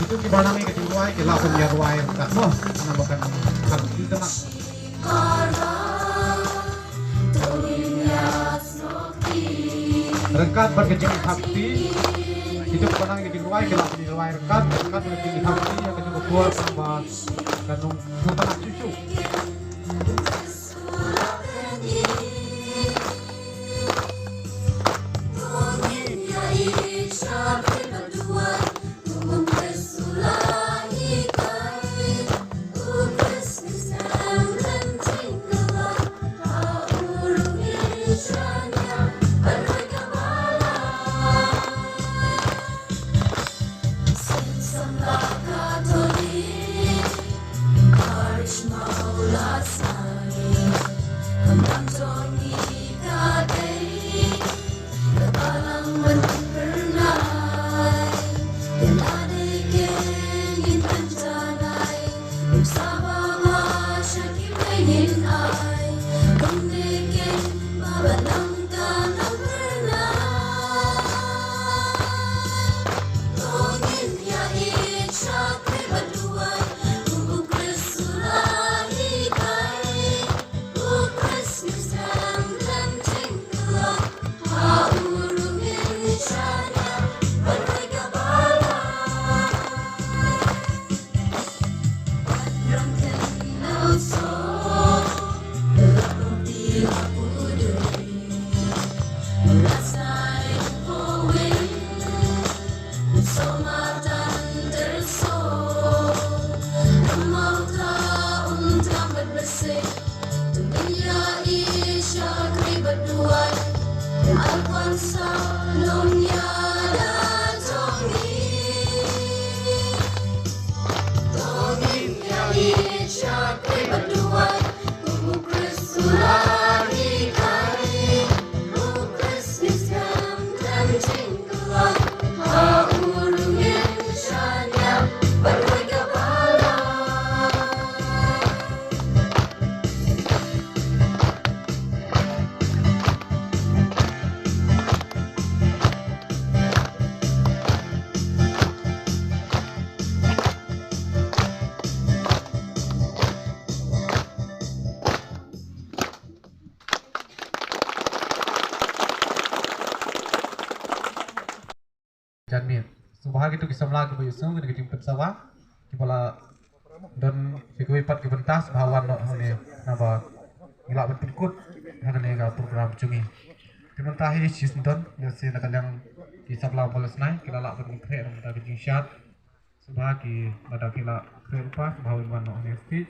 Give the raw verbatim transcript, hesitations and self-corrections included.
Itu ki ba nang ïa ka jingrwai ki lah ban ïa rwai ryngkat mo. Namar ba kan kan ki kena. Ryngkat bad ka jingïakhakti. Itu ki ba nang ïa ka jingrwai ki lah ban ïa rwai ryngkat ryngkat bad ka jingïakhakti ïa ka jingkhuslai ba kan nong sngewtynnat shuh shuh. Janmiet. Sngewbha kito ki samla kiba ïohsngew kane ka jingpynsawa kiba la don sa kawei pat ki bynta sngewbha wan noh hangne naba ngi lah ban pynkut ha kane ka program jong ngi. Te mynta hi shisien don lehse na ka liang ki samla ba la snai ki la lah ban pynkhreh na ka bynta ka jingshad. Sngewbha ki lada phi la khreh lypa sngewbha wan noh hangne stage.